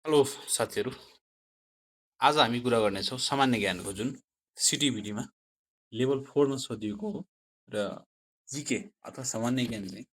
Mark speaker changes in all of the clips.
Speaker 1: Hello साथीहरू। आज हामी कुरा गर्नेछौँ सामान्य ज्ञानको जुन सिटिभिटीमा लेभल 4 मा सोधिएको हो र जिके अथवा सामान्य ज्ञान चाहिँ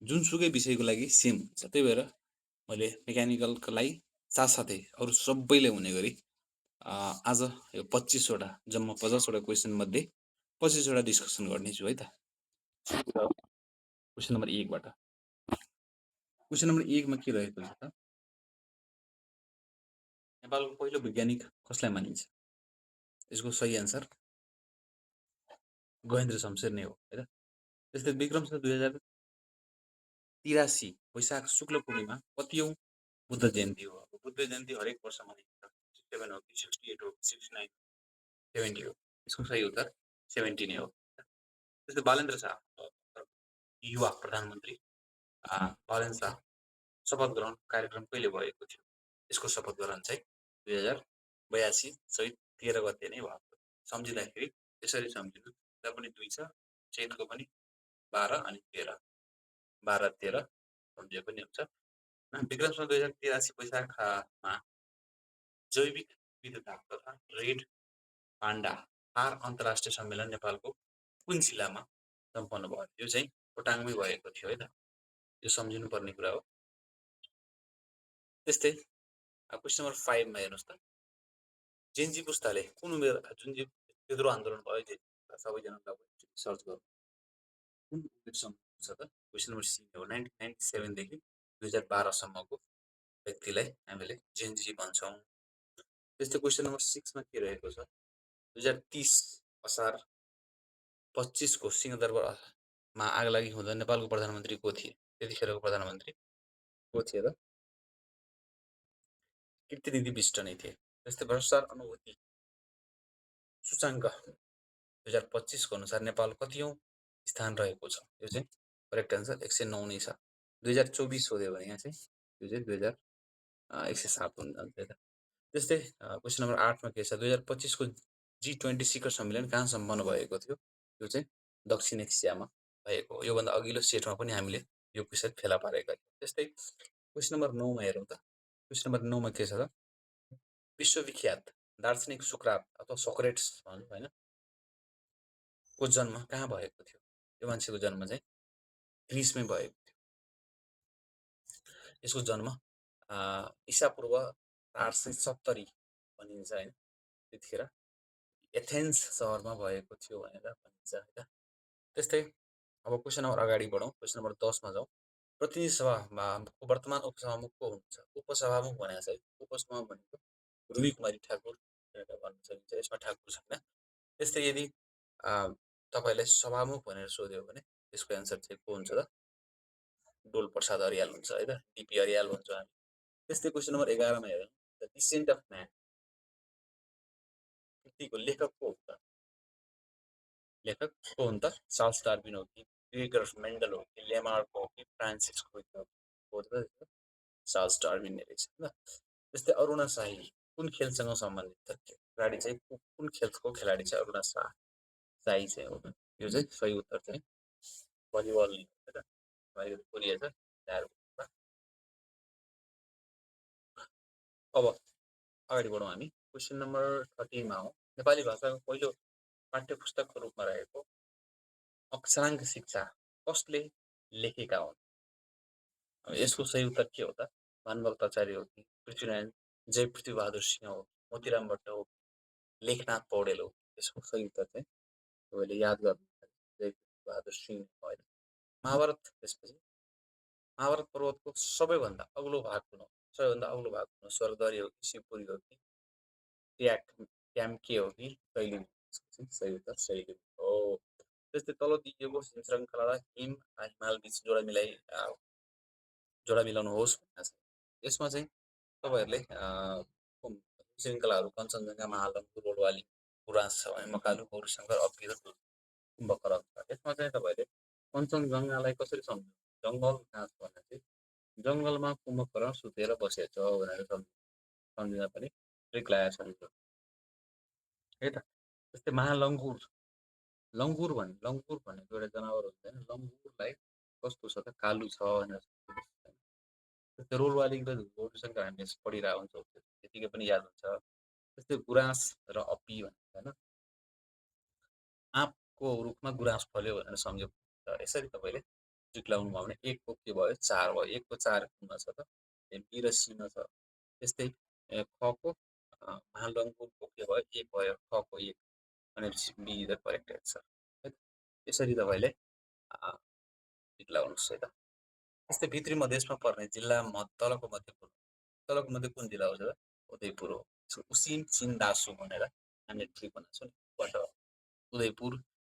Speaker 1: जुनसुकै विषयको लागि सेम हुन्छ। त्यही भएर मैले मेकानिकलको लागि साथसाथै अरू सबैले हुने गरी आज यो 25वटा जम्मा 50वटा क्वेसन मध्ये 25वटा डिस्कसन गर्नेछु है त। क्वेसन नम्बर 1 बाट क्वेसन नम्बर 1 मा के रहेको छ त, नेपालको पहिलो वैज्ञानिक कसलाई मानिन्छ? यसको सही एन्सर गहेन्द्र शमशेर नै हो है त। त्यस्तै विक्रम सम्वत 2083 वैशाख शुक्ल पूर्णिमा कतिऔं बुद्ध जयन्ती हो? अब बुद्ध जयन्ती हरेक वर्ष मनाइन्छ। 67 हो कि 68 हो कि 69 70 हो? यसको सही उत्तर 70 नै हो। त्यस्तै बालेन्द्र शाह युवा प्रधानमन्त्री बालेन्द्र शाह शपथ ग्रहण कार्यक्रम कहिले भएको थियो? यसको शपथ ग्रहण चाहिँ 2082 चैत 13 गते नै भएको। सम्झिँदाखेरि यसरी सम्झिनु, यहाँ पनि 2 छ, चैतको पनि 12 अनि 13, 12 13 सम्झे पनि हुन्छ। विक्रम सम्वत 2083 वैशाखमा जैविक विविधता तथा रेड पाण्डा थार अन्तर्राष्ट्रिय सम्मेलन नेपालको कुन जिल्लामा सम्पन्न भयो? यो चाहिँ खोटाङमै भएको थियो है त। यो सम्झिनुपर्ने कुरा हो। त्यस्तै क्वेसन नम्बर 5 मा हेर्नुहोस् त, जेन्जी पुस्ताले कुन उमेर जुन तेस्रो आन्दोलन भयो जेन्जी सबैजनालाई सर्च गर्नु कुन उमेरसम्म छ त? क्वेसन नम्बर सी हो। 1997 देखि 2012 सम्मको व्यक्तिलाई हामीले जेन्जी भन्छौँ। त्यस्तै क्वेसन नम्बर 6 मा के रहेको छ? 2030 असार 25 को सिंहदरबारमा आगलागी हुँदा नेपालको प्रधानमन्त्री को थिए? त्यतिखेरको प्रधानमन्त्री को थिए त? कीर्तिनिधि विष्ट नै थिए। त्यस्तै भ्रष्टाचार अनुभूति सूचाङ्क 2025 को अनुसार नेपाल कतिऔं स्थान रहेको छ? यो चाहिँ करेक्ट एन्सर 109 नै छ। 2024 सोध्यो भने यहाँ चाहिँ यो चाहिँ 107 हुन जान्छ। त्यस्तै क्वेसन नम्बर 8 मा के छ? 2025 को G20 शिखर सम्मेलन कहाँ सम्पन्न भएको थियो? यो चाहिँ दक्षिण एसियामा भएको हो। योभन्दा अघिल्लो सेटमा पनि हामीले यो क्वेसन फेला पारेका थियौँ। त्यस्तै क्वेसन नम्बर 9 मा हेरौँ त। क्वेसन नम्बर 9 मा के छ त? विश्वविख्यात दार्शनिक सुक्रात अथवा सोक्रेट्स भनौँ होइन, को जन्म कहाँ भएको थियो? यो मान्छेको जन्म चाहिँ ग्रिसमै भएको थियो। यसको जन्म ईसापूर्व 870 भनिन्छ होइन, त्यतिखेर एथेन्स सहरमा भएको थियो भनेर भनिन्छ होइन। त्यस्तै अब क्वेसन नम्बर अगाडि बढौँ। क्वेसन नम्बर 10 मा जाउँ। प्रतिनिधि सभामा वर्तमान उपसभामुख को हुनुहुन्छ? उपसभामुख भनेको चाहिँ उपसभामुख भनेको रुबी कुमारी ठाकुर भनेर भन्न सकिन्छ। यसमा ठाकुर छैन। त्यस्तै यदि तपाईँलाई सभामुख भनेर सोध्यो भने यसको एन्सर चाहिँ को हुन्छ त? डोल प्रसाद अर्याल हुन्छ है त, डिपी अर्याल भन्छौँ हामी। त्यस्तै क्वेसन नम्बर 11 मा हेरौँ। द डिसेन्ट अफ म्यान कृतिको लेखक को हो त? लेखक को हुन् त? चार्ल्स डार्विन हो कि ग्रेगर मेन्डल हो कि लेमार्क हो कि फ्रान्सिस क्रोइटर हो त? चार्ल्स डार्विन नै रहेछ ल। त्यस्तै अरुणा शाही कुन खेलसँग सम्बन्धित थियो? खेलाडी चाहिँ कुन खेलको खेलाडी चाहिँ अरुणा शाही चाहिँ हो त? यो चाहिँ सही उत्तर चाहिँ भलिबल नै हो त। कोरिया छ दारुमा। अब अगाडि बढौँ हामी। क्वेसन नम्बर 13 मा हो। नेपाली भाषाको पहिलो पाठ्य पुस्तकको रूपमा रहेको अक्षराङ्क शिक्षा कसले लेखेका हुन्? अब यसको सही उत्तर के हो त? भानुभक्त आचार्य हो कि पृथ्वीनारायण जय पृथ्वीबहादुर सिंह हो, मोतीराम भट्ट हो, लेखनाथ पौडेल हो? यसको सही उत्तर चाहिँ तपाईँले याद गर्नु जय पृथ्वीबहादुर सिंह होइन। महाभारत त्यसपछि महाभारत पर्वतको सबैभन्दा अग्लो भाग कुन हो? सबैभन्दा अग्लो भाग कुन हो? स्वर्गद्वारी हो कि शिवपुरी हो कि ट्याम्के हो कि शैली? सही उत्तर शैली हो। त्यस्तै तल दिइएको श्रृङ्खलालाई हिमाल बीच जोडा मिलाउनुहोस् भनेको छ। यसमा चाहिँ तपाईँहरूले श्रृङ्खलाहरू कञ्चनजङ्घा, महालक्ष्मी, रोडवाली, पुरास छ भने मकालु, गौरीशङ्कर, अब्बी र कुम्भकर्ण छ। यसमा चाहिँ तपाईँहरूले कञ्चनजङ्घालाई कसरी सम्झ्नु? जङ्गल कहाँ छ भने चाहिँ जङ्गलमा कुम्भकर्ण सुतेर बसेछ भनेर सम्झिँदा पनि ट्रिक लगाएको छ है त। त्यस्तै महालङ्गुर लङ्गुर भनेको एउटा जनावर हुन्छ होइन, लङ्गुरलाई कस्तो छ त? कालु छ भनेर। त्यो रोलवालिङ र गोरुसँग हामीले पढिरहेको हुन्छौँ, त्यतिकै पनि याद हुन्छ। त्यस्तै गुराँस र अपी भनेको होइन, आँपको रुखमा गुराँस फल्यो भनेर सम्झ्यो। यसरी तपाईँले ट्रिक लगाउनुभयो भने एकको के भयो, 4 भयो। एकको 4 कुनमा छ त, बी र सीमा छ। त्यस्तै खको महालङ्गुरको के भयो, 1 भयो, खको 1 भनेपछि बी द करेक्ट एन्सर है त। यसरी तपाईँले ट्रिक लगाउनुहोस् है त। त्यस्तै भित्री मधेसमा पर्ने जिल्ला तलको मध्ये कुन, तलको मध्ये कुन जिल्ला हो त? उदयपुर हो। उसिम चिन्दासु भनेर हामीले ट्रिक बनाएको छौँ नि, उदयपुर,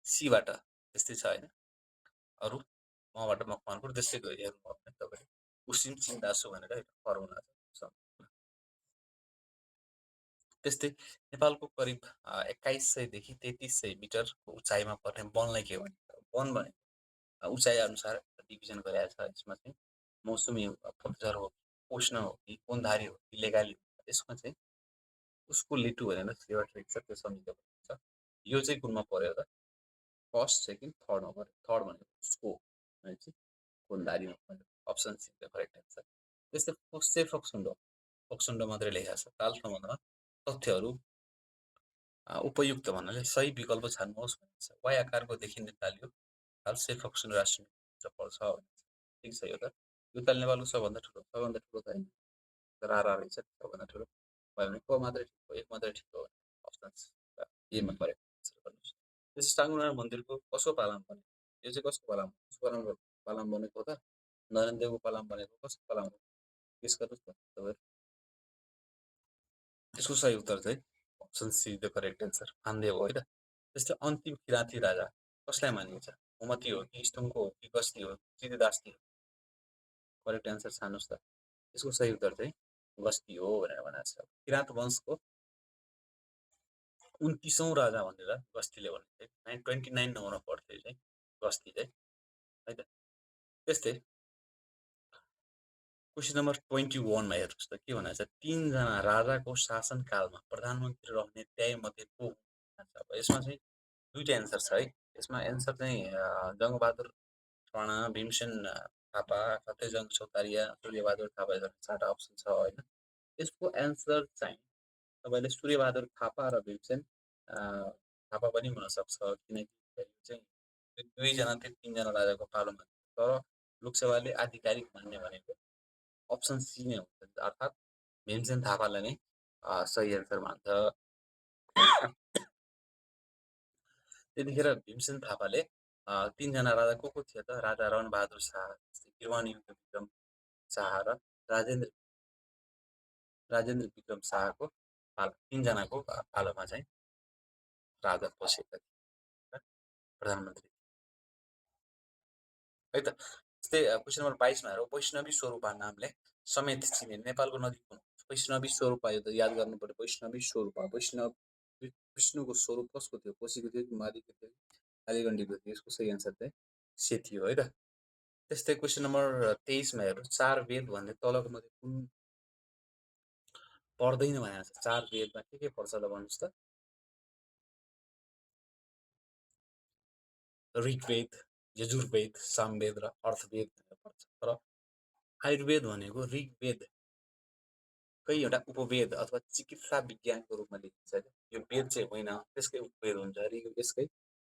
Speaker 1: सीबाट त्यस्तै छ होइन। अरू मबाट मकवानपुर त्यस्तै गरी हेर्नुभयो भने तपाईँले उसिम चिन्दासु भनेर फर्मुला छ। त्यस्तै नेपालको करिब 2100देखि 3300 मिटरको उचाइमा पर्ने वनलाई के भन्छ? वन भने उचाइ अनुसार डिभिजन गरेको छ। यसमा चाहिँ मौसमी पतझर हो, उष्ण हो कि कोणधारी हो कि लेगाली हो, यसमा चाहिँ उसको लिटु भनेर एउटा ट्रिक छ, त्यो सम्झिँदा हुन्छ। यो चाहिँ कुनमा पर्यो त? फर्स्ट, सेकेन्ड, थर्डमा पर्यो। थर्ड भनेको उसको भनेपछि कोणधारीमा पर्यो। Option C the correct answer. त्यस्तै फोक्से फोक्सुन्डो मात्रै लेखेको छ। ताल सम्बन्धमा तथ्यहरू उपयुक्त भन्नाले सही विकल्प छान्नुहोस् भनिन्छ। वाइ आकारको देखिने ताल यो ताल से फोक्सुन्डो राष्ट्रिय पर्छ भनिन्छ। ठिक छ यो त। यो ताल नेपालको सबभन्दा ठुलो त होइन, रारा रहेछ सबभन्दा ठुलो भयो भने क मात्रै ठिक हो, एक मात्रै ठिक हो भने अप्सन एमा करेक्ट एन्सर गर्नुहोस्। त्यसै साङ्गुनारायण मन्दिरको कसको पालामा बनेको? यो चाहिँ कसको पालामा बनेको हो त? नरेन्द्रदेवको पालामा बनेको। कसको पालामा हो? गेस गर्नुहोस् न तपाईँहरू। यसको सही उत्तर चाहिँ option C the correct answer, फान्देव हो है त। त्यस्तै अन्तिम किराँती राजा कसलाई मानिन्छ? हुमती हो कि स्टुङको हो कि गस्ती हो कि चिदिदास्ती हो? करेक्ट एन्सर छान्नुहोस् त। यसको सही उत्तर चाहिँ गस्ती हो भनेर भनेको छ। किराँत वंशको 29औँ राजा भनेर गस्तीले भनेको चाहिँ 29 नम्बरमा पढ्थ्यो चाहिँ गस्ती चाहिँ है त। त्यस्तै क्वेसन नम्बर 21मा हेर्नुहोस् त के भनेको छ? 3 जना राजाको शासनकालमा प्रधानमन्त्री रहने त्याय मध्ये को? अब यसमा चाहिँ दुईटा एन्सर छ है। यसमा एन्सर चाहिँ जङ्गबहादुर राणा, भीमसेन थापा, सत्यजन चौतारिया, सूर्यबहादुर थापा, 4टा अप्सन छ होइन। यसको एन्सर चाहिँ तपाईँले सूर्यबहादुर थापा र भीमसेन थापा पनि हुनसक्छ, किनकि चाहिँ दुईजना थियो 3जना राजाको पालोमा। तर लोकसभाले आधिकारिक मान्ने भनेको अप्सन सी नै हुन्छ, अर्थात् भीमसेन थापालाई नै सही एन्सर मान्छ। त्यतिखेर भीमसेन थापाले 3जना राजा को थियो त? राजा रणबहादुर शाह, दिवान युद्ध विक्रम शाह र राजेन्द्र विक्रम शाहको पालो, 3जनाको पालोमा चाहिँ राजा बसेका थिए, प्रधानमन्त्री है त। त्यस्तै क्वेसन नम्बर 22मा हेरौँ। वैष्णवी स्वरूपा नामले समेत चिने नेपालको नदी कुन? वैष्णवी स्वरूपा, यो त याद गर्नु पर्यो। वैष्णवी स्वरूपा, विष्णुको स्वरूप कसको थियो? कोशीको थियो कि माधीको थियो कि कालीगण्डीको थियो? यसको सही एन्सर चाहिँ सेती हो है त। त्यस्तै क्वेसन नम्बर 23मा हेर्नु। 4 वेद भन्ने तलको मध्ये कुन पर्दैन भनेको छ? 4 वेदमा के पर्छ ल भन्नुहोस् त? ऋग्वेद, यजुर्वेद, सामवेद र अर्थवेद भनेर पर्छ। तर आयुर्वेद भनेको ऋग्वेदकै एउटा उपवेद अथवा चिकित्सा विज्ञानको रूपमा लेखिन्छ। यो वेद चाहिँ होइन, त्यसकै उपवेद हुन्छ।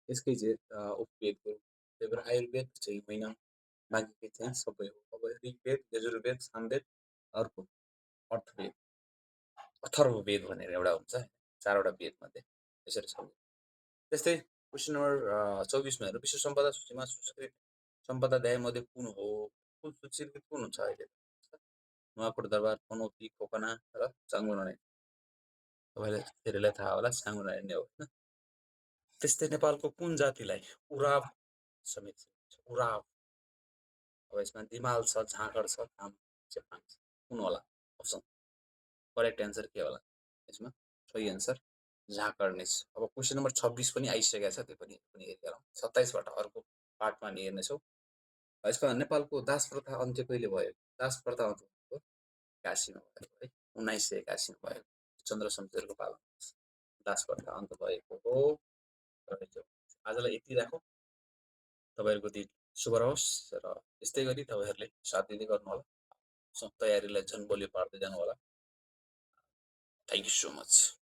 Speaker 1: यसकै चाहिँ उपवेदको, त्यही भएर आयुर्वेद चाहिँ होइन, बाँकी चाहिँ सबै हो। अब ऋग्वेद, यजुर्वेद, सामवेद, अर्को अर्थवेद, अथर्ववेद भनेर एउटा हुन्छ, 4वटा वेदमध्ये यसरी छ। त्यस्तै क्वेसन नम्बर 24मा हेर्नु। विश्व सम्पदा सूचीमा स्वीकृत सम्पदा मध्ये कुन हो? कुन स्वीकृत कुन हुन्छ अहिले? नुवाकोट दरबार, पनौती, खोकना र चाङ्गुनारायण। तपाईँलाई धेरैलाई थाहा होला, चाङ्गुनारायण नै हो होइन। त्यस्तै नेपालको कुन जातिलाई उराव समेत उराव? अब यसमा दिमाल छ, झाँगड छ, काम चेपाङ छ, कुन होला अप्सन? करेक्ट एन्सर के होला यसमा? सही एन्सर झाँकड नै छ। अब क्वेसन नम्बर 26 पनि आइसकेको छ, त्यो पनि हेरिहालौँ। 27बाट अर्को पार्टमा हामी हेर्नेछौँ। यसमा नेपालको दास प्रथा अन्त्य कहिले भयो? दास प्रथा अन्त्य 81मा भयो है, 1981मा भयो, चन्द्र शमशेरको पालामा दास प्रथा अन्त्य भएको हो। आजलाई यति राखौँ। तपाईँहरूको दिन शुभ रहोस् र यस्तै गरी तपाईँहरूले साथ दिँदै गर्नुहोला। तयारीलाई झन् बलियो पार्दै जानु होला। Thank you so much.